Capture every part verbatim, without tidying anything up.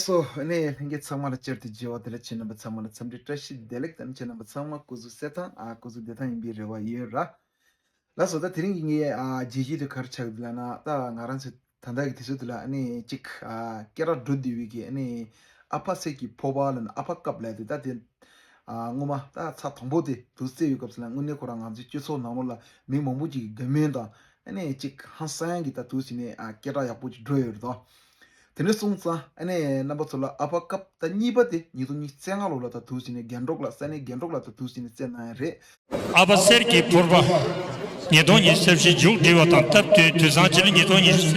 སོ་ཨ་ནི་ལྷན་རྒྱས་ཚང་མ་ལ་བསྐྱར་དུ་མཇལ་བ་དེ་ལ་ཁྱེད་རྣམ་པ་ཚང་མ་ལ་འཚམས་འདྲི་བཀྲ་ཤིས་བདེ་ལེགས་དང་། ཁྱེད་རྣམ་པ་ཚང་མ་སྐུ་གཟུགས་གསལ་ཐང་ཨ་སྐུ་གཟུགས་བདེ་ཐང་ཡིན་པའི་རེ་བ་ཡོད་ར། ལགས་སོ། ད་དེ་རིང་གི་ངའི་ཨ་རྒྱས་བཤད་དེ་ག་རེ་ཆགས་ཀྱི་འདུག་ལབ་ན། ད་ང་རང་ཚོ་ད་ལྟ་གི་དུས་ཚོད་དེ་ལ་ཨ་ནི་གཅིག་ཨ་སྐད་གྲགས་འགྲོ་བསྡད་པའི་གི་ཨ་ནི་ཨ་ཕ་གསེར་གྱི་ཕོར་པ་ལབ་ན་ཨ་ཕ་ཀབ་ལབ་དེ། ད་དེ་ཨ་སྔོན་མ་ད་ཚ་དང་པོ་དེ་དུས་བཙལ་ཡོད་སྐབས་སུ་ལ་དངོས་གནས་ཁོ་རང་ང་ཚོའི་སྤྱི་ཚོགས་ནང་ལོགས་ལ་མི་མང་པོ་ཅིག་གི་དགའ་མོས་དང་ཨ་ནི་གཅིག་ཧང་སང་གི་ད་དུས་ཚོད་ནས་ཨ་སྐད་གྲགས་ཡག་པོ་ཅིག་འགྲོ་ཡོད་རེད་དོ། དེ་འདྲ་སོང་ཙང་ཨ་ནི་རྣམ་པ་ཚོ་ལ་ཨ་ཕ་ཀབ་ད་གཉིས་པ་དེ་ཉིས་སྟོང་ཉི་ཤུ་རྩ་ལྔ་ལོ་ལ་ད་དུས་ཚོད་ནས་རྒྱན་དྲུག་ལ་ས་གནས་རྒྱན་དྲུག་ལ་ད་དུས་ཚོད་ནས་བཙལ་གནང་ཡ་རེད། ཨ་ཕ་གསེར་གྱི་ཕོར་པ། ཉིས་སྟོང་ཉི་ཤུ་རྩ་བཞི་མཇུག་སྒྲིལ་བ་དང་སྟབས་བསྟུན་དུས་བཟང་ཅིག་ལ་ཉིས་སྟོང་ཉི་ཤུ་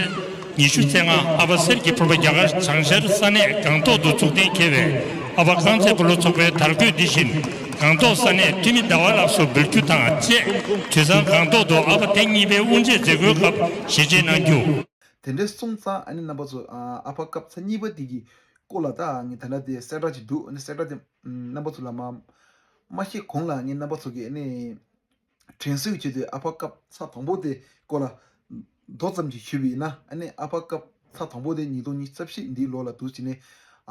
ཉི་ཤུ་རྩ་ལྔ་ཨ་ཕ་གསེར་གྱི་ཕོར་པ་རྒྱ་གར་བྱང་ཤར་ས་གནས་སྒང་ཏོག་ཏུ་འཚོགས་གཏན་འཁེལ་བའི་ཨ་ཕ་རྐང་རྩེད་སྤོ་ལོ་ཚོགས་པའི་དར་གོས་འདི་བཞིན་སྒང་ཏོག་ས་གནས་འཐུས་མི་ཟླ་བ་ལགས་སུ་འབུལ་རྒྱུ་དང་བཅས། དུས་བཟང་སྒང་ཏོག་ཏུ་ཨ་ཕ་ཐེངས་གཉིས་པའི་དབུ་འབྱེད་མཛད་སྒོའི་སྐབས་ཞལ་བཞེས་གནང་རྒྱུ། དེ་འདྲ་སོང་ཙང་ཨ་ནི་རྣམ་པ་ཚོ་ཨ་ཨ་ཕ་ཀབ་ཚ་གཉིས་པ་དེ་གི་སྐོར་ལ་ད་ངས་ད་ལྟ་དེ་གསལ་བསྒྲགས་ཅིག་འདུག་ཨ་ནི་གསལ་བསྒྲགས་དེ་རྣམ་པ་ཚོ་ལ་མ་མ་བཤད་གོང་ལ་ངས་རྣམ་པ་ཚོ་གི་ཨ་ནི་དྲན་གསོའི་ཆེད་དུ་ཨ་ཕ་ཀབ་ཚ་དང་པོ་དེ་སྐོར་ལ་མདོ་ཙམ་ཅིག་ཞུས་པ་ཡིན་ན། ཨ་ནི་ཨ་ཕ་ཀབ་ཚ་དང་པོ་དེ་ཉིས་སྟོང་ཉི་ཤུ་རྩ་བཞི་འདིའི་ལོ་ལ་དུས་ཚོད་ནས་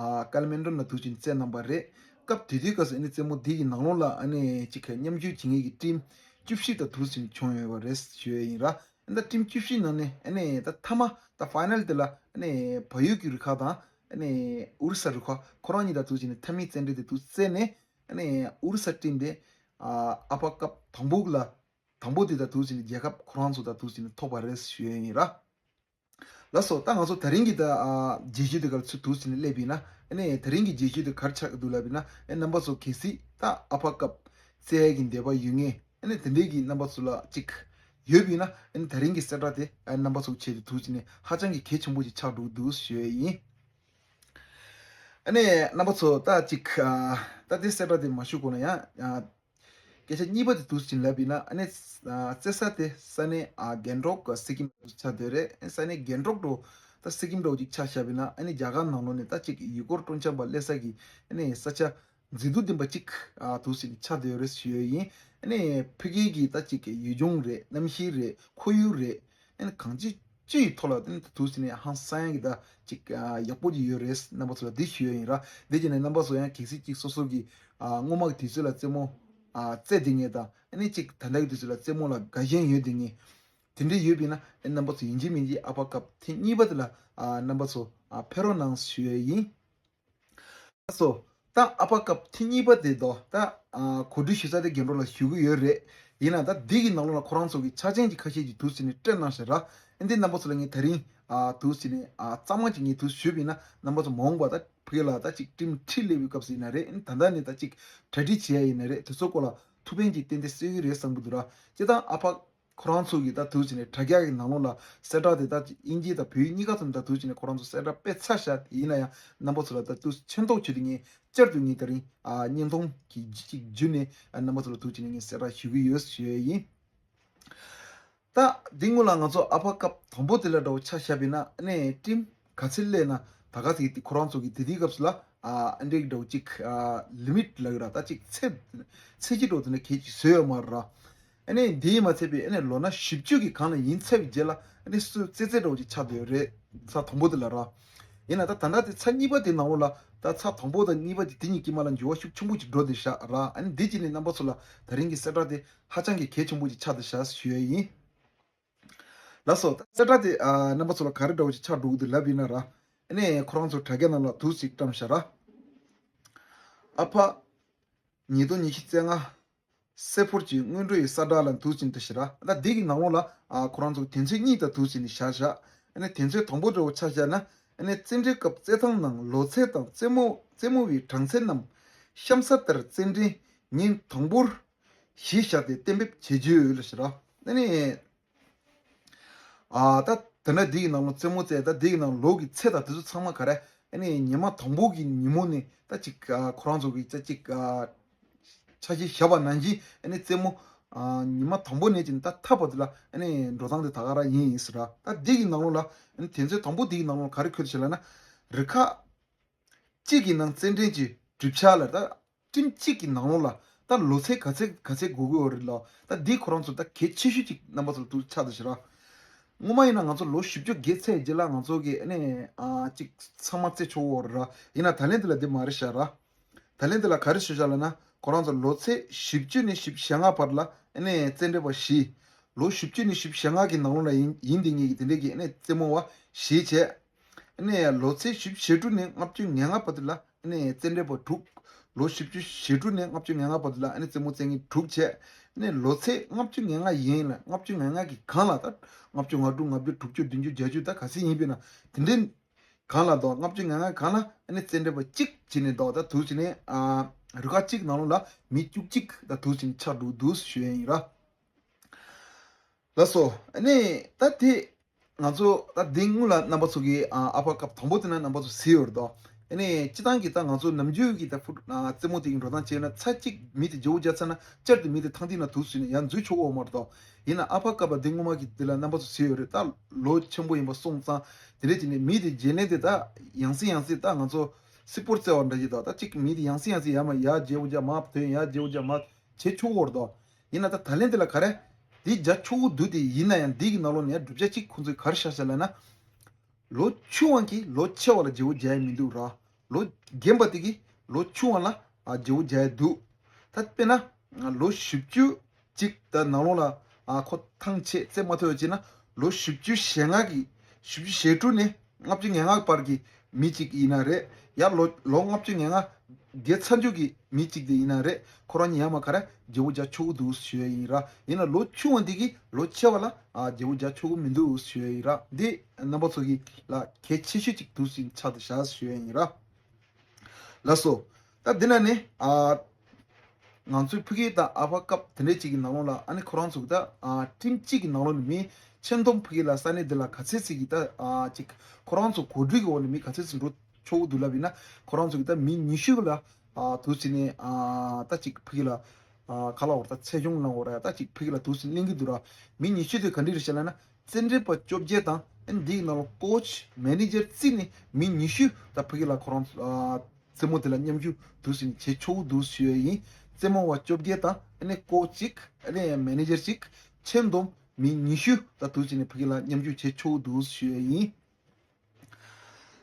ཨ་ཀ་ལི་མན་ཌོན་ལ་དུས་ཚོད་ནས་བཙལ་གནང་པ་རེད། སྐབས་དེ་དུས་སྐབས་སུ་ཨ་ནི་རྩེད་མོ་འདི་གི་ནང་ལོགས་ལ་ཨ་ནི་གཅིག་མཉམ་ཞུགས་བྱེད་མཁན་གྱི་ཊིམ་བཅུ་བཞི་ད་དུས་ཚོད་ནས་བྱུང་ཡོད་པ་རེད་ཞུ་ཡ་ཡིན་ར། ཨ་ནི་ད་ཊིམ་བཅུ་བཞི་ནང་ནས་ཨ་ནི་ད་མཐའ་མ་ད་ཕའི་ནལ་དེ་ལ་ཨ་ནི་བལ་ཡུལ་གྱི་རུ་ཁག་དང་ཨ་ནི་ཨོ་རི་ས་རུ་ཁག་ཁོ་རང་གཉིས་ད་དུས་ཚོད་ནས་མཐའ་མའི་རྩེད་འགྲན་དེ་དུས་བཙལ་ནས། ཨ་ནི་ཨོ་རི་ས་ཊིམ་དེ་ཨ་ཨ་ཕ་ཀབ་དང་པོ་ལ་དང་པོ་དེ་ད་དུས་ཚོད་ནས་རྒྱལ་ཁབ་ཁོ་རང་ཚོ་ད་དུས་ཚོད་ནས་ཐོབ་པ་རེད་ཞུ་ཡ་ཡིན་ར། ལགས་སོ། ད་ང་ཚོ་ད་རིང་གི་ད་ཨ་རྒྱས་བཤད་དེ་ག་ཚོད་དུས་ཚོད་ནས་སླེབས་ཡིན་ན། ཨ་ནི་ད་རིང་གི་རྒྱས་བཤད་དེ་ག་རེ་ཆགས་ཀྱི་འདུག་ལབ་ཡིན་ན། ཨ་རྣམ་པ་ཚོ་གལ་སྲིད་ད་ཨ་ཕ་ཀབ་བཙལ་ཡ་གི་འདོད་པ་ཡོད་མཁན་ཨ་ནི་དེ་འདྲའི་གི་རྣམ་པ་ཚོ་ལ་ཅིག་ཡོད་པ་ཡིན་ན། ཨ་ནི་ད་རིང་གི་གསལ་བསྒྲགས་དེ་ཨ་རྣམ་པ་ཚོ་ཆེད་དུ་དུས་ཚོད་ནས་ཧ་ཅང་གི་གལ་ཆེན་པོ་ཅིག་ཆགས་འགྲོ་གི་འདུག་ཞུ་ཡ་ཡིན། ཨ་ནི་རྣམ་པ་ཚོ་ད་ཅིག་ཨ་ད་དེ་གསལ་བསྒྲགས་དེ་མ་ཞུ་གོང་ལ་ཡང་ཨ་སྐད་ཆ་གཉིས་པ་དེ་དུས་ཕྱིན་ལབ་ཡིན་ན། ཨ་ནི་ཨ་རྩེད་ས་དེ་ས་གནས་ཨ་རྒྱན་དྲུག་ག་སི་ཀིམ་ཆགས་བསྡད་རེད། ཨ་ས་གནས་རྒྱན་དྲུག་འགྲོ་ད་སི་ཀིམ་འགྲོ་ཅིག་ཆ་བཞག་པ་ཡིན་ན། ཨ་ནི་རྒྱ་གར་ནང་ལོགས་ནས་ད་ཅིག་ཡུལ་སྐོར་སྤྲོ་འཆམ་པ་སླེབས་ས་གི་ཨ་ནི་ས་ཆ་མཛེས་སྡུག་ལྡན་པ་ཅིག་ཨ་དུས་ཕྱིན་ཆགས་བསྡད་ཡོད་རེད་ཞུ་ཡ་ཡིན། ཨ་ནི་ཕ་གི་གི་ད་ཅིག་ཡུལ་ལྗོངས་རེད། གནམ་གཤིས་རེད། ཁོར་ཡུག་རེད། ཨ་ནི་གང་ཅི་ཅི་ཡི་ཐོག་ལ་དེ་ནི་དུས་ཕྱིན་ནས་ཧང་སང་ཡ་གི་ད་ཅིག་ཨ་ཡག་པོ་ཅིག་ཡོད་རེད། རྣམ་པ་ཚོ་ལ་འདི་ཞུ་ཡ་ཡིན་ར། འདི་བྱས་ནས་རྣམ་པ་ཚོ་ཡང་གལ་སྲིད་ཅིག་སོ་སོ་གི་ཨ་སྔོན་མ་གི་དུས་ཚོད་ལ་རྩེད་མོ་ཨ་རྩེ་བསྡད་མཁན་དང་། ཨ་ནི་ཅིག་ད་ལྟ་གི་དུས་ཚོད་ལ་རྩེད་མོ་ལ་དགའ་ཞེན་ཡོད་བསྡད་མཁན་དེ་འདྲ་ཡོད་པ་ཡིན་ན། ཨ་ནི་རྣམ་པ་ཚོ་ཡིན་གཅིག་མིན་གཅིག་ཨ་ཕ་ཀབ་ཐེངས་གཉིས་པ་དེ་ལ་ཨ་རྣམ་པ་ཚོ་ཨ་ཕེབས་རོགས་གནང་ཞུ་ཡ་ཡིན། ལགས་སོ། ད་ཨ་ཕ་ཀབ་ཐེངས་གཉིས་པ་དེ་དོ་ད་ཨ་གོ་སྒྲིག་ཞུ་ས་དེ་རྒྱན་དྲུག་ལ་ཞུ་གི་ཡོད་རེད། ཡིན་ན་ད་འདི་གི་ནང་ལོགས་ལ་ཁོ་རང་ཚོ་གི་ཆ་རྐྱེན་གྱི་ཁ་ཤས་ཀྱི་དུས་ཕྱིན་ནས་སྤྲད་གནང་ཤག་ར། ཨ་འདི་རྣམ་པ་ཚོ་ལ་ངས་ད་རིང་ཨ་དུས་ཕྱིན་ནས་ཨ་གཙང་མ་ཅིག་ངས་དུས་ཞུས་པ་ཡིན་ན། རྣམ་པ་ཚོ་མ་འོངས་པ་ད་ཕ་གི་ལ་ད་ཅིག་ཊིམ་ཁྲི་སླེབས་པའི་སྐབས་སུ་ཡིན་ན་རེད། ཨ་ད་ལྟ་ནས་ད་ཅིག་གྲ་སྒྲིག་བྱེད་ཡ་ཡིན་ན་རེད། དེ་ཚོ་སྐོར་ལ་ཐུགས་ཕན་ཅིག་ཏན་ཏན་གསོས་ཀྱི་རེད་བསམ་གྱི་འདུག་ར། སྤྱིར་བཏང་ཨ་ཕ་ཁོ་རང་ཚོ་གི་ད་དུས་ཕྱིན་ནས་དྲ་རྒྱ་གི་ནང་ལོགས་ལ་གསལ་བསྒྲགས་དེ་ད་དབྱིན་ཇི་དང་བོད་ཡིག་གཉིས་ཀ་ཐོག་ནས་ད་དུས་ཕྱིན་ནས་ཁོ་རང་ཚོ་གསལ་བསྒྲགས་སྤེལ་ཚར་ཤག་དེ་ཡིན་ན་ཡང་རྣམ་པ་ཚོ་ལ་ད་དུས་མཚན་ཐོག་ཆེད་དུ་ངས་བསྐྱར་དུ་ངས་ད་རིང་ཨ་བརྙན་ཐུང་གི་ཅིག་བརྒྱུད་ནས་ཨ་རྣམ་པ་ཚོ་ལ་དུས་ཕྱིན་ནས་ངས་གསལ་བསྒྲགས་ཞུ་གི་ཡོད་ཞུ་ཡ་ཡིན། ད་འདི་སྔོན་ལ་ང་ཚོ་ཨ་ཕ་ཀབ་དང་པོ་དེ་ལ་འདྲ་བོ་ཆ་བཞག་པ་ཡིན་ན། ཨ་ནི་ཊིམ་ག་ཚོད་སླེབས་ན་ད་ག་ཚོད་ཀྱི་ཁོ་རང་ཚོ་གི་དེ་དུས་སྐབས་སུ་ལ་ཨ་འདྲའི་འདྲ་བོ་ཅིག་ཨ་ལི་མིཊ་ལབ་ཀྱི་ར། ད་ཅིག་ཚད་ཚད་གཞི་འདྲ་བོ་དེ་འདྲ་གལ་ཅིག་བཟོས་ཡོད་མ་རེད་ར། ཨ་ནི་དེས་མ་ཚད་པའི་ཨ་ནི་ལོ་ན་བཞི་བཅུ་གི་སྒང་ལ་ཡིན་ཚར་བའི་རྗེས་ལ་ཨ་ནི་སུ་རྩེད་རྩེད་འདྲ་བོ་ཅིག་ཆགས་བསྡད་ཡོད་རེད། ཚ་དང་པོ་དེ་ལ་ར། ཡིན་ན་ད་ད་ལྟ་དེ་ཚ་གཉིས་པ་དེ་ནང་ལོགས་ལ་ད་ཚ་དང་པོ་དང་གཉིས་པ་དེ་དེ་གཉིས་དཀྱིལ་མ་ལ་འགྱུར་བ་ཤུགས་ཆེན་པོ་ཅིག་འགྲོ་བསྡད་ཤག་ར། ཨ་ནི་འདི་བྱས་ནས་རྣམ་པ་ཚོ་ལ་ད་རིང་གི་གསལ་བསྒྲགས་དེ་ཧ་ཅང་གི་གལ་ཆེན་པོ་ཅིག་ཆགས་བསྡད་ཤག་ཞུ་ཡ་ཡིན། ལགས་སོ། ད་གསལ་བསྒྲགས་དེ་ཨ་རྣམ་པ་ཚོ་ལ་ག་རེ་འདྲ་བོ་ཅིག་ཆགས་འགྲོ་གི་འདུག་ལབ་ཡིན་ན་ར། ཨ་ནི་ཁོ་རང་ཚོ་དྲ་རྒྱ་ནང་ལ་དུས་ཚིགས་བཀྲམ་ཤག་ར། ཨ་ཕ་ཉིས་སྟོང་ཉི་ཤུ་རྩ་ལྔ། གསེར་ཕོར་གྱི་སྔོན་འགྲོ་ཡི་གསལ་བསྒྲགས་ལ་འདུག་ཅིང་འདི་ཞེས་ར། ད་འདི་གི་ནང་ལོགས་ལ་ཨ་ཁོ་རང་ཚོ་དུས་ཚོད་གཉིས་དང་འདུག་ཅིང་ནི་བཞག་བཞག་ཨ་ནི་དུས་ཚོད་དང་པོ་འདྲ་བོ་ཆ་བཞག་ན། ཨ་ནི་རྩེད་འགྲན་སྐབས་རྩེད་ཐང་ནང་ལོ་ཚད་དང་རྩེད་མོ་རྩེད་མོ་བའི་གྲངས་ཚད་རྣམས་གཤམ་ས་ལྟར་རྩེད་འགྲན་ཉིན་དང་པོར་གཞི་བཞག་སྟེ་གཏན་འབེབས་བྱེད་རྒྱུ་ཡོད་ལ་ཞེས་ར། ཨ་ནི། ཨ་ད་དེ་འདྲ་འདི་གི་ནང་ལ་རྩེད་མོ་རྩེ། ད་འདི་གི་ནང་ལོ་གི་ཚད་དང་དེ་ཚོ་ཚང་མ་ག་རེ། ཨ་ནི་ཉི་མ་དང་པོ་གི་ཉིན་མོ་ནས་ད་ཅིག་ཨ་ཁོ་རང་ཚོ་གི་ད་ཅིག་ཨ་འཆར་གཞི་བཞག་པ་ནང་བཞིན། ཨ་ནི་རྩེད་མོ་ཨ་ཉི་མ་དང་པོ་ནས་ཅིག་ད་མཐའ་བར་དུ་ལ་ཨ་ནི་འགྲོ་སྟངས་དེ་ད་ག་རང་ཡིན་ཡིན་ཟེར་ར། ད་འདི་གི་ནང་ལོགས་ལ་ཨ་ནི་དེ་ཚོའི་དང་པོ་འདི་གི་ནང་ལོགས་ག་རེ་འཁོད་ཤག་ལབ་ན། རུ་ཁག་གཅིག་གི་ནང་རྩེད་འགྲན་གྱི་གྲུབ་ཆ་ལ་ད། ཊིམ་གཅིག་གི་ནང་ལོགས་ལ་ད་ལོ་ཚད་ག་ཚད་ག་ཚད་དགོས་ཀྱི་ཡོད་རེད་ལ། ད་འདི་ཁོ་རང་ཚོ་ད་གལ་ཆེ་ཤོས་ཅིག་རྣམ་པ་ཚོར་ཐུགས་ཆགས་འདུག་ཞེ་ར། སྔོན་མ་ཡིན་ན་ང་ཚོ་ལོ་བཞི་བཅུ་བརྒལ་ཚར་རྗེས་ལ་ང་ཚོ་གི་ཨ་ནི་ཨ་ཅིག་ཚང་མ་རྩེ་ཆོག་གི་རེད། ཡིན་ན་ད་ལན་འདི་ལ་འདི་མ་རེད་ཤག་ར། ད་ལན་འདི་ལ་ག་རེ་ཞུ་བཞག་ལབ་ན། ཁོ་རང་ཚོ་ལོ་ཚད་བཞི་བཅུ་ནས་བཞི་བཅུ་ཞེ་ལྔ་བར་ལ་ཨ་ནི་རྩེད་འགྲན་པ་བཞི། ལོ་བཞི་བཅུ་ནས་བཞི་བཅུ་ཞེ་ལྔ་གི་ནང་ལོགས་ལ་ཡིན་ཡིན་དེ་ངེད་ཀྱི་དེ་འདྲས་ཀྱི་ཨ་ནི་རྩེད་མོ་བ་བཞི་བྱས། ཨ་ནི་ལོ་ཚད་བཞི་བཅུ་ཞེ་དྲུག་ནས་ལྔ་བཅུ་ང་ལྔ་བར་དུ་ལ་ཨ་ནི་རྩེད་འགྲན་པ་དྲུག། ལོ་བཞི་བཅུ་ཞེ་དྲུག་ནས་ལྔ་བཅུ་ང་ལྔ་བར་དུ་ལ་ཨ་ནི་རྩེད་མོ་རྩེད་མཁན་དྲུག་བྱས། ཨ་ནི་ལོ་ཚད་ལྔ་བཅུ་ང་ལྔ་ཡན་ལ་ལྔ་བཅུ་ང་ལྔ་གི་སྒང་ལ་ད་ལྔ་བཅུ་ང་དྲུག་ལྔ་བཅུ་དྲུག་ཅུ་བདུན་ཅུ་བརྒྱད་ཅུ་ད་ག་ཚད་ཡིན་པས་ན་དེ་འདྲའི་སྒང་ལ་དོ། ལྔ་བཅུ་ང་ལྔ་སྒང་ལ་ཨ་ནི་རྩེད་འགྲན་པ་གཅིག་བྱས་ནས་དོ། ད་དུས་ཚོད་ནས་ཨ་རུ་ཁག་གཅིག་ནང་ལོགས་ལ་མི་བཅུ་གཅིག་ད་དུས་ཚོད་ནས་ཆགས་འགྲོ་འདུག་ཞུ་ཡ་ཡིན་ར། ལགས་སོ། ཨ་ནི་ད་དེ་ང་ཚོ་ད་དེ་སྔོན་ལ་རྣམ་པ་ཚོ་གིས་ཨ་ཨ་ཕ་ཀབ་དང་པོ་དེ་ན་རྣམ་པ་ཚོ་གཟིགས་ཡོད་རེད་དོ། ཨ་ནི་སྤྱི་བཏང་གི་ད་ང་ཚོ་ནམ་རྒྱུན་གྱི་ད་ཕུ་ཨ་རྩེད་མོ་དེ་གི་འགྲོ་སྟངས་བྱས་ན་ཚར་གཅིག་མི་དེ་བརྗེ་བོ་རྒྱག་ཚར་ན་བསྐྱར་དུ་མི་དེ་ཐང་ཐིག་ན་དུས་ཚོད་ནས་ཡར་འཛུལ་ཆོག་གི་ཡོད་མ་རེད་དོ། ཡིན་ན་ཨ་ཕ་ཀབ་པ་དེ་སྔོན་མ་གི་དེ་ལ་རྣམ་པ་ཚོ་གཟིགས་ཡོད་རེད། ད་ལོ་ཆེན་པོ་ཡིན་པ་སོང་ཙང་དེ་འདྲས་བྱས་ནས་མི་དེ་བརྗེ་ལེན་དེ་ད་ཡང་སེ་ཡང་སེ་ད་ང་ཚོ་སི་པོར་རྩེ་བ་འདྲ་ཞིག་དང་ད་གཅིག་མི་དེ་ཡང་སེ་ཡང་སེ་ཡར་མར་ཡར་བརྗེ་བོ་རྒྱག་མར་ཐོན་ཡར་བརྗེ་བོ་རྒྱག་མར་བྱེད་ཆོག་གི་ཡོད་རེད་དོ། ཡིན་ན་ད་ད་ལན་དེ་ལ་ག་རེ། འདི་རྒྱ་ཆོག་གི་འདུག་དེ་ཡིན་ན་ཡང་འདི་གི་ནང་ལོགས་ནས་བསྒྲུབ་བྱ་གཅིག་ཁོང་ཚོས་ག་རེ་བཞག་བཞག་ལབ་ན། ལོ་ཆུང་བ་གིས་ལོ་ཆེ་བ་ལ་བརྗེ་བོ་རྒྱག་ཡ་མི་འདུག་ར། ལོ་རྒན་པ་དེ་གིས་ལོ་ཆུང་བ་ལ་ཨ་བརྗེ་བོ་རྒྱག་ཡ་འདུག་ད་དཔེར་ན་ལོ་བཞི་བཅུ་གཅིག་ད་ནང་ལོགས་ལ་ཨ་ཁོ་ཐང་ཆད་རྩེད་མ་ཐུབ་ཡ་བྱས་ན་ལོ་བཞི་བཅུ་ཞེ་ལྔ་གི་བཞི་བཅུ་ཞེ་དྲུག་ནས་ལྔ་བཅུ་ང་ལྔ་བར་གྱི་མི་གཅིག་ཡིན་ན་རེད། ཡང་ལོ་ལོ་ལྔ་བཅུ་ང་ལྔ་བརྒལ་ཚར་འཇུག་གི་མི་གཅིག་དེ་ཡིན་ན་རེད། ཁོ་རང་གཉིས་ཡར་མར་ག་རེ་བརྗེ་བོ་རྒྱག་ཆོག་གི་འདུག་ཞུ་ཡ་ཡིན་ར། ཡིན་ན་ལོ་ཆུང་བ་འདི་གིས་ལོ་ཆེ་བ་ལ་ཨ་བརྗེ་བོ་རྒྱག་ཆོག་གི་མི་འདུག་ཞུ་ཡ་ཡིན་ར། འདི་རྣམ་པ་ཚོ་གི་ལ་གལ་ཆེ་ཤོས་གཅིག་འདུག་ཟིན་ཆགས་ཏེ་བཞག་ཞུ་ཡ་ཡིན་ར། ལགས་སོ། ད་འདི་ན་ནི་ཨ་ང་ཚོའི་ཕ་གི་དང་ཨ་ཕ་ཀབ་དེ་འདྲས་གཅིག་གི་ནང་ལོགས་ལ་ཨ་ནི་ཁོ་རང་ཚོ་གི་ད་ཨ་ཊིམ་གཅིག་གི་ནང་ལོགས་ནས་མི་ཆེན་དུམ་ཕ་གི་ལ་ས་གནས་འདི་ལ་ག་ཚད་ཅིག་གི་ད་ཨ་ཅིག་ཁོ་རང་ཚོ་གོ་སྒྲིག་གི་འོག་ནས་མི་ག་ཚད་ཅིག་འགྲོ་ཆོག་གི་འདུག་ལབ་ཡིན་ན། ཁོ་རང་ཚོ་གི་ད་མི་ཉི་ཤུ་ལ་ཨ་དུས་ཚོད་ནས་ཨ་ད་ཅིག་ཕ་གི་ལ་ཨ་ག་ལ་འོར་ད་ཚད་གཞུང་ལ་འོར་ཡ་ད་ཅིག་ཕ་གི་ལ་དུས་ཚོད་གླེང་གི་འདུག་ར། མི་ཉི་ཤུ་དེ་ག་འདྲ་རེད་ཤག་ལབ་ན། རྩེད་འགྲན་པ་བཅོ་བརྒྱད་དང་ཨ་ནི་འདིའི་ནང་ལ་ཀོ་ཆི་མེ་ནེ་ཇར་བརྩིས་ནས་མི་ཉི་ཤུ་ད་ཕ་གི་ལ་ཁོ་རང་ཨ་རྩེད་མོ་དེ་ལ་མཉམ་ཞུགས་དུས་ཚོད་ནས་བྱེད་ཆོག་གི་འདུག་ཞུ་ཡ་ཡིན། རྩེད་མོ་བ་བཅོ་བརྒྱད་དང་ཨ་ནི་ཀོ་ཆི་གཅིག་ཨ་ནི་མེ་ནེ་ཇར་གཅིག་ཆེན་དུམ་མི་ཉི་ཤུ་ད་དུས་ཚོད་ནས་ཕ་གི་ལ་མཉམ་ཞུགས་བྱེད་ཆོག་གི་འདུག་ཞུ་ཡ་ཡིན།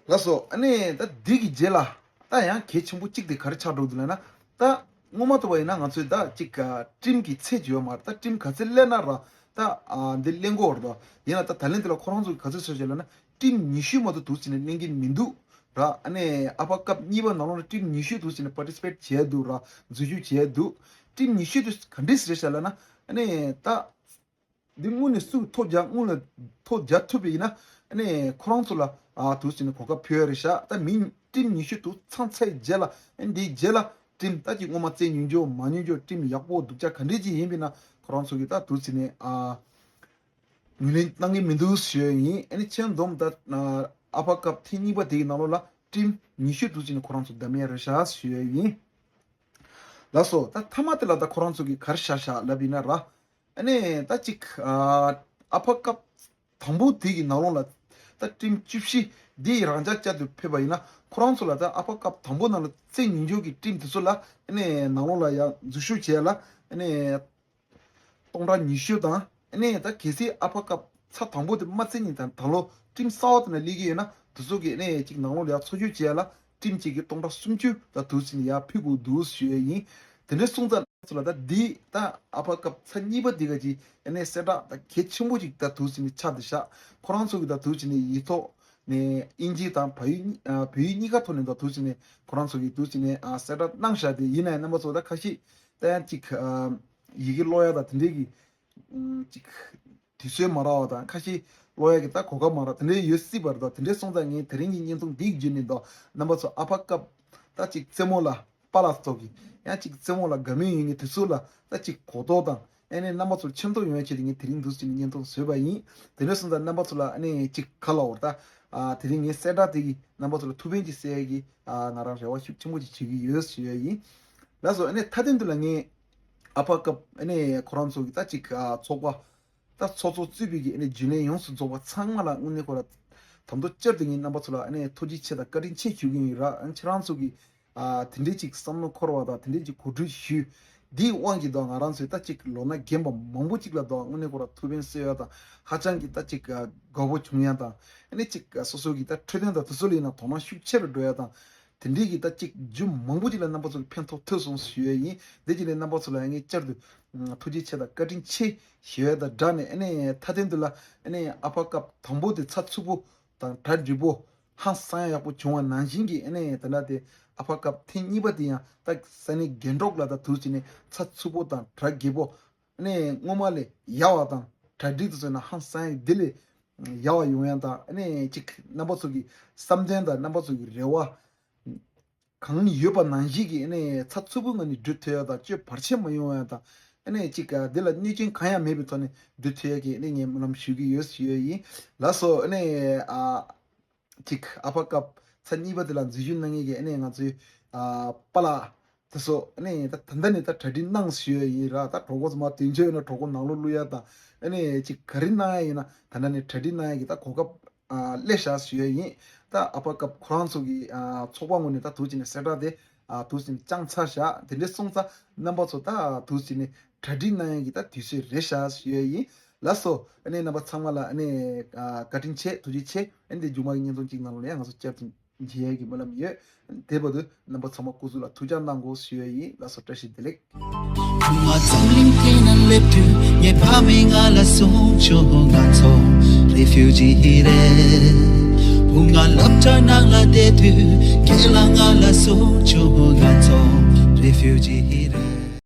ལགས་སོ། ཨ་ནི་ད་འདི་གི་རྗེས་ལ་ད་ཡང་གལ་ཆེན་པོ་གཅིག་དེ་ག་རེ་ཆགས་འགྲོ་འདུག་ལབ་ན། ད་སྔོན་མ་ཐུབ་པ་ཡིན་ན་ང་ཚོས་ད་ཅིག་ཊིམ་གི་ཚད་ཅིག་ཡོད་མ་རེད། ད་ཊིམ་ག་ཚད་སླེབས་ན་ར་ད་ཨ་འདི་ལེན་གོ་རེད་དོ། ཡིན་ན་ད་ད་ལན་འདི་ལ་ཁོ་རང་ཚོ་གི་ག་ཚོད་བཟོས་བྱས་ལབ་ན་ཊིམ་ཉི་ཤུ་མ་གཏོགས་དུས་ཚོད་ནས་ལེན་གྱི་མི་འདུག་ར། ཨ་ནི་ཨ་ཕ་ཀབ་གཉིས་པ་ནང་ལོགས་ལ་ཊིམ་ཉི་ཤུ་དུས་ཚོད་ནས་པར་ཊི་སི་པེཊ་བྱས་འདུག་ར། འཛུལ་ཞུགས་བྱས་འདུག་ཊིམ་ཉི་ཤུ་དུས་ག་འདྲས་རེད་བྱས་ལབ་ན་ཨ་ནི་ད། འདི་དངོས་ནས་སུ་ཐོ་རྒྱག་དངོས་ལ་ཐོ་རྒྱག་ཐུབ་པ་ཡིན་ན་ཨ་ནི་ཁོ་རང་ཚོ་ལ་ཨ་དུས་ཚོད་ནས་གོ་སྐབས་ཕུལ་ཡ་རེད་ཤག་ད་མི་ཊིམ་ཉི་ཤུ་དུ་ཚང་ཚར་རྗེས་ལ་ཨ་ནི་འདིའི་རྗེས་ལ་ཊིམ་ད་ཅིག་སྔོན་མ་རྩེད་མྱོང་རྒྱུ་མ་མྱོང་རྒྱུ་ཊིམ་ཡག་པོ་སྡུག་ཅག་ག་འདྲས་ཅིག་ཡིན་པ་ཡིན་ན་ཁོ་རང་ཚོ་གིས་ད་དུས་ཚོད་ནས་ཨ་ངོས་ལེན་གནང་གི་མི་འདུག་ཞུ་ཡ་ཡིན། ཨ་ནི་ཁྱེད་འདོམ་ད་ཨ་ཕ་ཀབ་ཐེངས་གཉིས་པ་དེ་གི་ནང་ལོགས་ལ་ཊིམ་ཉི་ཤུ་དུས་ཚོད་ནས་ཁོ་རང་ཚོ་བདམས་ཡ་རེད་ཤག་ཞུ་ཡ་ཡིན། ལགས་སོ། ད་མཐའ་མ་དེ་ལ་ད་ཁོ་རང་ཚོ་གིས་ག་རེ་བཞག་བཞག་ལབ་ཡིན་ན་ར། ཨ་ནི་ད་ཅིག་ཨ་ཨ་ཕ་ཀབ་དང་པོ་དེ་གི་ནང་ལོགས་ལ་ད་ཊིམ་བཅུ་བཞི་འདི་རང་འཇགས་བསྐྱར་དུ་ཕེབས་པ་ཡིན་ན་ཁོ་རང་ཚོ་ལ་ད་ཨ་ཕ་ཀབ་དང་པོ་ནང་ལ་རྩེད་མྱོང་རྒྱུ་གི་ཊིམ་དེ་ཚོ་ལ་ཨ་ནི་ནང་ལོགས་ལ་ཡང་འཛུལ་ཞུགས་བྱས་ལ་ཨ་ནི་སྟོང་ཕྲག་ཉི་ཤུ་དང་ཨ་ནི་ད་གལ་སྲིད་ཨ་ཕ་ཀབ་ཚར་དང་པོ་དེ་མ་རྩེད་ནས་ད་ད་ལོ་ཊིམ་གསར་པ་དེ་ན་སླེབས་ཀྱི་ཡོད་ན་དེ་ཚོ་གི་ཨ་ནི་ཅིག་ནང་ལོགས་ལ་ཡང་འཛུལ་ཞུགས་བྱས་ལ་ཊིམ་གཅིག་གི་སྟོང་ཕྲག་སུམ་ཅུ་ད་དུས་ཚོད་ནས་ཡར་ཕུལ་དགོས་འདུག་ཞུ་ཡ་ཡིན། དེ་འདྲའི་སོང་ཙང་ཚོ་ལ་ད་འདི་ད་ཨ་ཕ་ཀབ་ཚར་གཉིས་པ་འདི་ག་ཅིག་ཨ་ནི་གསལ་བསྒྲགས་ད་གལ་ཆེན་པོ་ཅིག་ད་དུས་ཚོད་ནས་ཆགས་བསྡད་ཤག་ཁོ་རང་ཚོ་གི་ད་དུས་ཚོད་ནས་ཡིག་ཐོག་ནས་དབྱིན་ཇི་དང་བལ་ཡུལ་ཨ་བལ་ཡུལ་གཉིས་ཀ་ཐོག་ནས་ད་དུས་ཚོད་ནས་ཁོ་རང་ཚོ་གི་དུས་ཚོད་ནས་ཨ་གསལ་བསྒྲགས་གནང་བཞག་དེ་ཡིན་ན་ཡང་རྣམ་པ་ཚོ་ད་ཁ་ཤས་ད་ཡང་ཅིག་ཨ་ཡི་གེ་ཀློག་ཡ་ད་དེ་འདྲའི་གི་ཨ་ཅིག་དུས་ཚོད་མ་རག་པ་དང་ཁ་ཤས་ཀློག་ཡ་གི་ད་གོ་སྐབས་མ་རག་དེ་འདྲའི་ཡོད་སྲིད་པ་རེད། ད་དེ་འདྲའི་སོང་ཙང་ངས་དེ་རིང་གི་བརྙན་ཐུང་འདི་བརྒྱུད་ནས་ད་རྣམ་པ་ཚོ་ཨ་ཕ་ཀབ་ད་ཅིག་རྩེད་མོ་ལ་པཱ་ལགས་ཚོ་གི་ཡང་ཅིག་རྩེད་མོ་ལ་དགའ་མོས་ཡོད་མཁན་དེ་ཚོ་ལ་ད་ཅིག་གོ་རྟོགས་དང་ཨ་ནི་རྣམ་པ་ཚོར་མཁྱེན་རྟོགས་ཡོང་ཡ་ཆེད་དུ་ངས་དེ་རིང་འདུག་ཟེར་ནས་བརྙན་ཐུང་བཟོས་པ་ཡིན། དེ་འདྲ་སོང་ཙང་རྣམ་པ་ཚོ་ལ་ཨ་ནི་ཅིག་ག་ལབ་དགོས་རེད་ད། ཨ་དེ་རིང་ངའི་གསལ་བསྒྲགས་དེ་གིས་རྣམ་པ་ཚོ་ལ་ཐུགས་ཕན་ཅིག་གསོས་ཡ་གི་ཨ་ང་རང་རེ་བ་ཤུགས་ཆེན་པོ་ཅིག་བྱེད་ཀྱི་ཡོད་ཞུ་ཡ་ཡིན། ལགས་སོ། ཨ་ནི་མཐའ་དོན་དུ་ལ་ངས་ཨ་ཕ་ཀབ་ཨ་ནི་ཁོ་རང་ཚོ་གི་ད་ཅིག་ཨ་ཚོགས་པ་ད་ཚོགས་གཙོ་གཙོས་པའི་གི་ཨ་ནི་རྒྱུན་ལས་ཡོངས་སུ་རྫོགས་པ་ཚང་མ་ལ་དངོས་གནས་ཁོ་ལ་དམ་དུ་བཅར་ཏེ་ངས་རྣམ་པ་ཚོ་ལ་ཨ་ནི་ཐུགས་རྗེ་ཆེ་དང་བཀའ་དྲིན་ཆེ་ཞུ་གི་ཡིན་ར། ཨ་ནི་ཁྱེད་རང་ཚོ་གི་ཨ་དེ་འདྲའི་ཅིག་བསམ་བློ་འཁོར་བ་དང་དེ་འདྲའི་ཅིག་གོ་སྒྲིག་ཞུས་ འདིའི་དབང་གིས་ད་ང་རང་ཚོས་ད་ཅིག་ལོ་ན་རྒན་པ་མང་པོ་ཅིག་ལ་ད་དངོས་གནས་ཁོ་རང་ཐུགས་ཕན་གསོས་ཡ་དང་ཧ་ཅང་གི་ད་ཅིག་དགའ་པོ་བྱུང་ཡ་དང་ཨ་ནི་ཅིག་སོ་སོ་གི་ད་འཕྲོད་བསྟེན་དང་དེ་ཚོ་ལ་ཡིན་ན་དོ་སྣང་ཤུགས་ཆེ་རུ་འགྲོ་ཡ་དང་། དེ་འདྲའི་གི་ད་ཅིག་རྒྱུ་མང་པོ་ཅིག་ལ་རྣམ་པ་ཚོ་གི་ཕན་ཐོགས་ཐུབ་སོང་ཞུ་ཡ་ཡིན། དེ་ཅིག་ལ་རྣམ་པ་ཚོ་ལ་ཡང་ངས་བསྐྱར་དུ་ཐུགས་རྗེ་ཆེ་དང་བཀའ་དྲིན་ཆེ་ཞུ་ཡ་དང་སྦྲགས་ནས་ཨ་ནི་མཐའ་དོན་དུ་ལ་ཨ་ནི་ཨ་ཕ་སྐབས་དང་པོ་དེ་ཚ་ཚུགས་པོ་དང་གྲ་འགྲིག་པོ་ཧང་སང་ཡག་པོ་བྱུང་བ་ནང་བཞིན་གྱི་ཨ་ནི་དེ་འདྲ་དེ་ཨ་ཕ་སྐབས་ཐེངས་གཉིས་པ་དེ་ཡང་ད་ས་གནས་རྒན་གྲོགས་ལ་ད་དུས་ཅིག་ནས་ཚ་ཚུགས་པོ་དང་གྲ་རྒྱས་པོ་ཨ་ནི་སྔོན་མ་ལས་ཡག་པ་དང་གྲ་སྒྲིག་དུ་བཟོས་ན་ཧང་སང་ཡག་དེ་ལས་ཡག་པ་ཡོང་ཡག་དང་ཨ་ནི་ཅིག་རྣམ་པ་ཚོ་གི་བསམ་དོན་དང་རྣམ་པ་ཚོ་གི་རེ་བ་གང་ཡོད་པ་ནང་བཞིན་གྱི་ཨ་ནི་ཚ་ཚུགས་པོའི་ངང་ནས་འགྲུབ་ཐུབ་ཡག་དང་སྐྱོན་བར་ཆད་མ་ཡོང་ཡག་དང་ཨ་ནི་ཅིག་དེ་ལ་གནོད་སྐྱོན་གང་ཡང་མེད་པའི་ཐོག་ནས་འགྲུབ་ཐུབ་ཡག་གི་ཨ་ནི་ངས་སྨོན་ལམ་ཞུ་གི་ཡོད་ཞུ་ཡག་ཡིན། ལགས་སོ། ཨ་ནི་ཨ། ཅིག་ཨ་ཕ་སྐབས་ཚ་གཉིས་པ་དེ་ལ་འཛུལ་ཞུགས་གནང་མཁན་གྱི་ཨ་ནི་ང་ཚོའི་ཨ་པཱ་ལགས་དེ་ཚོ་ཨ་ནི་ད་ད་ལྟ་ནས་ད་གྲ་སྒྲིག་གནང་ཞུ་ཡག་ཡིན་ར། ད་གྲོགས་པོ་ཚོ་མ་དོན་ཆེན་ཡོད་ན་གྲོགས་པོ་ནང་ལོགས་བླུག་ཡག་དང་ཨ་ནི་ཅིག་ག་རེ་གནང་ཡག་ཡིན་ན་ད་ལྟ་ནས་གྲ་སྒྲིག་གནང་ཡག་གི་ད་གོ་སྐབས་ཨ་སླེབས་ཤག་ཞུ་ཡག་ཡིན། ད་ཨ་ཕ་སྐབས་ཁོ་རང་ཚོ་གི་ཨ་ཚོགས་པ་ངོས་ནས་ད་དུས་ཅིག་ནས་གསལ་བསྒྲགས་དེ་ཨ་དུས་ཅིག་ནས་བསྐྱངས་ཚར་ཤག་དེ་འདྲའི་སོང་ཙང་རྣམ་པ་ཚོ་ད་དུས་ཅིག་ནས་གྲ་སྒྲིག་གནང་ཡག་གི་ད་དུས་ཚོད་རེད་ཤག་ཞུ་ཡག་ཡིན། ལགས་སོ། ཨ་ནི་རྣམ་པ་ཚང་མ་ལ་ཨ་ནི་ཨ་བཀའ་དྲིན་ཆེ་ཐུགས་རྗེ་ཆེ། ཨ་ནི་དེ་མཇུག་མ་གི་བརྙན་ཐུང་གཅིག་ནང་ལ་ཡང་ང་ཚོ་བསྐྱར་དུ་མཇལ་ཡག་གི་སྨོན་ལམ་ཡོད། དེ་བར་དུ་རྣམ་པ་ཚང་མ་སྐུ་གཟུགས་ལ་ཐུགས་ཅག་གནང་དགོས་ཞུ་ཡག་ཡིན། ལགས་སོ། བཀྲ་ཤིས་བདེ་ལེགས། བུ་ང་འཛམ་གླིང་སྟེང་ན་སླེབས་དུས་ངའི་ཕ་མས་ང་ལ་གསུངས་བྱུང་། ང་ཚོ་རེ་ཕིའུ་ཇི་རེད། བུ་ང་སློབ་གྲྭ་ནང་ལ་བསྡད་དུས་རྒན་ལགས་ང་ལ་གསུངས་བྱུང་། ང་ཚོ་རེ་ཕིའུ་ཇི་རེད།